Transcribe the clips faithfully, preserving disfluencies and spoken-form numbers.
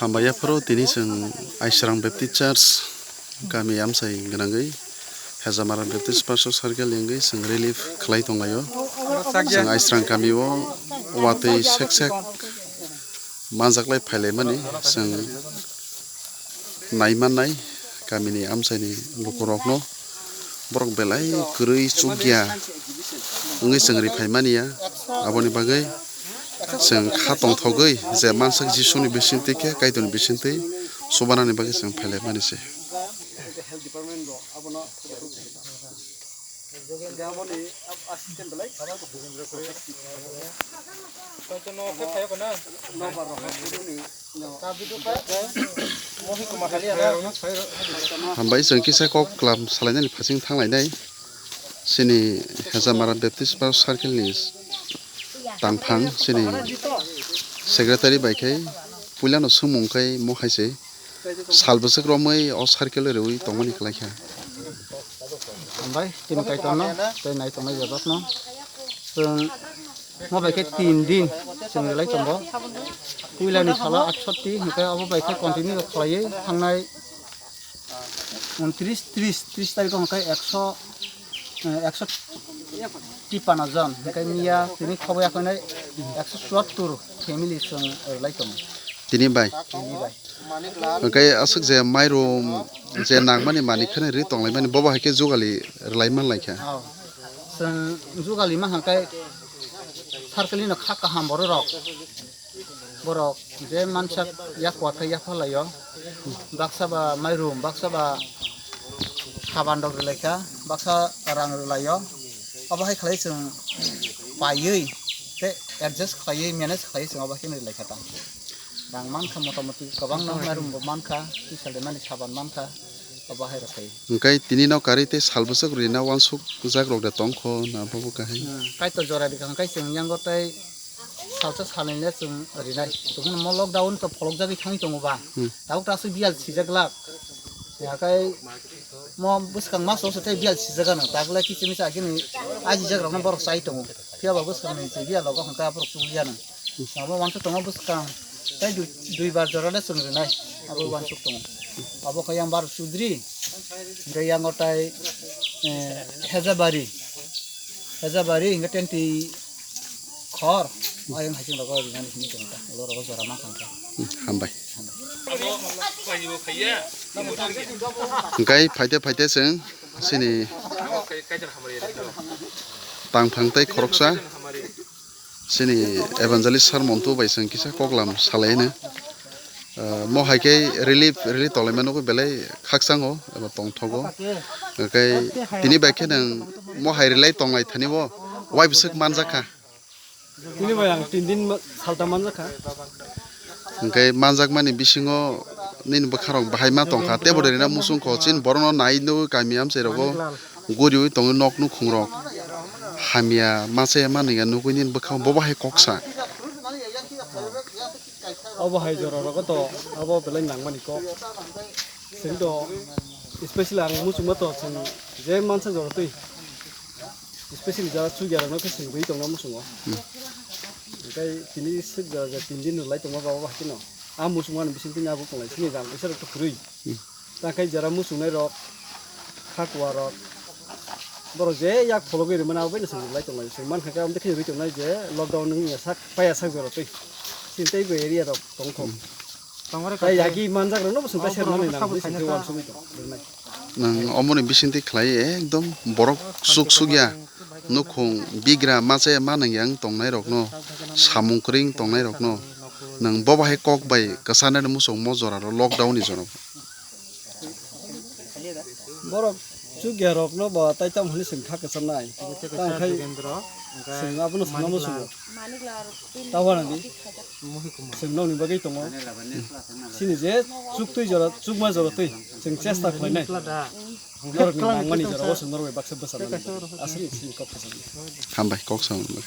Hambai yapharo tini chwng Aisrang Baptist Church kami amchai gwnangwi Hejamara Baptist Pastor Circle ni wngwi chwng relief khlai tonglaio. Chwng Aisrang kami o watwi sek sek manjaklai phailaimani chwng nai mannai kamini amchaini lukurokno borok belai kwrwi chukya wngwi chwng ri phaimani ya. Aboni bagwi chwng kha tongthogwi je mansak Jisuni bisingtwi khe Kaitorni bisingtwi chubanani bagwi chwng phailaimani se. Hambai chwng kisa kok kwlam salainani phasing thanglainai. Chini Hejamara Baptist Pastor Circle ni tangphang chini secretary bai khe puilano swngmung khe mo hai se sal bwswk romwi o circle o rewi tongmani kwlai kha. Hambai chini Kaitorno tei nai tongnai jabakno. Chwng mo bai khe tin din chwng relai tongo. Puilani salo atshotti hwnkhe abo bai khe continue khlaiwi thangnai untris, tris, tris tarikh hwnkhe ekso, eh, ekso tipanno jon hwnkhe miya tini khobo yakhnai ekso chuattur family chwng relai tongo. Tini bai. Tini bai. Hwnkhe aswk je mairum je nangmani manwi kheno ri tonglaimani bobo hai khe jugali rwlai manlai kha. Oh. Chwng jugali ma hwnkhe circle ni no kha kaham borok rok. Borok je mansak yak watha yapha laio. Baksa ba mairum, baksa ba saban rok rwlai kha, baksa rang rwlaio. Obo hai khlai chwng paiwi tei adjust khlaiwi manage khlaiwi chwng obo hai khe rwlai kha ta. Rang mankha motamoti kwbangno, mairum bo mankha, twi sal de mani saban mankha, obo hai rw khai. Hwnkhe tini no karwi tei sal bwswk rina uansuk jak rok de tongkho na bobo kahai? Hmm, kaitor jora bikha hwnkhe chwng yango tei salsa salnwi le chwng rinai. Tongmani mo lockdown to pholok jagwi thangwi tongo ba. Hmm. Tabuk ta aswk biyal sijak lak. Yakai mo bwskang maso se tei biyal sijak ano. Takle kichi misa agini ajijak rokno borok chai tongo. Phiya ba bwskang ni je biyal logo hwnkhe aborok chuliya no. Abo uansuk tongo bwskang tei dui, dui bar jora le chwng rinai abo uansuk tongo. Abo khe yang bar chudri hwnkhe yang o tai, eh, Hejabari, Hejabari hwnkhe tenti khor ayang hai chwng rogo rinani hwnwi tongo ta ulo rogo jora ma khang kha. Hmm, hambai. Hwnkhe phaite phaite chwng chini tangphang tei khoroksa. Chini evangelist sir Montu bai chwng kisa koklam salai hino. Ah, mo hai khe relief, relief tonglaima nugwi belai khakchango eba tongthogo. Hwnkhe tini bai khe nwng mo hai rwlai tonglai thani bo wai bwswk manjak kha. Tini bai ang tin din ma-, salta manjak kha. Hwnkhe manjakmani bisingo nini bwkharok bahai ma tongkha, tei bo rina muchung kho chini borokno nai nugwi kami amchai rogo guriwi tongwi nok nukhung rok hamya machaya manwi ya nugwi nini bwkha bobo hai kok sa. Obo hai jora rogo to abo belai nangmani kok. Chwng to specially ang muchungma to chwng je mansa jora twi. Specially jara chukya rokno khe swngwi tongma muchungo. Hmm. Hwnkhe tini swk jora je tin din rwlai tongma baba bai kheno. A muchungmani bising tini abo tonglai sini jang kisa rok to kwrwi. Hmm. Ta khe jara muchungnai rok, kha kuwa rok, borok je yak phologwi rwmani abo bai no swng rwlai tonglai. Swng mankha khe abo khe rwui tongnai je lockdown wngya sak paya sak jora twi. Sini tei bo area rok tongkho. Hmm. Tei yagi manjak rokno bo swng ta sermani nang, bo swng khe uansugwi tong rwnai. Nwng omoni bisingtwi khlai ekdom borok suk sukya nukhung bigra machaya manwng yang tongnai rokno samung kwrwng tongnai rokno nwng bobo hai kok bai kwchanani muchung mo jora rw lockdown ni jora. Borok chukya rokno bo tai tamo hwnwi chwng kha kwchanai. Tamo khai chwng abono sana muchungo. Tawana di. Chwng nokni bagwi tongo. Chini je chuktwi jora, chukma jora twi chwng chesta khlainai. Norokni nangmani jora o chwng norok bai baksa bwsa nang. Aswk chini kok kwchang. Hambai kok samung bagwi.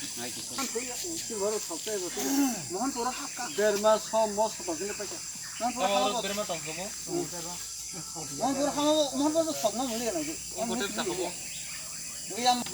Derma som mo sota jini paikha. Derma tong kamo. Mohon pura hama, mohon pura sok na muli kana. Yang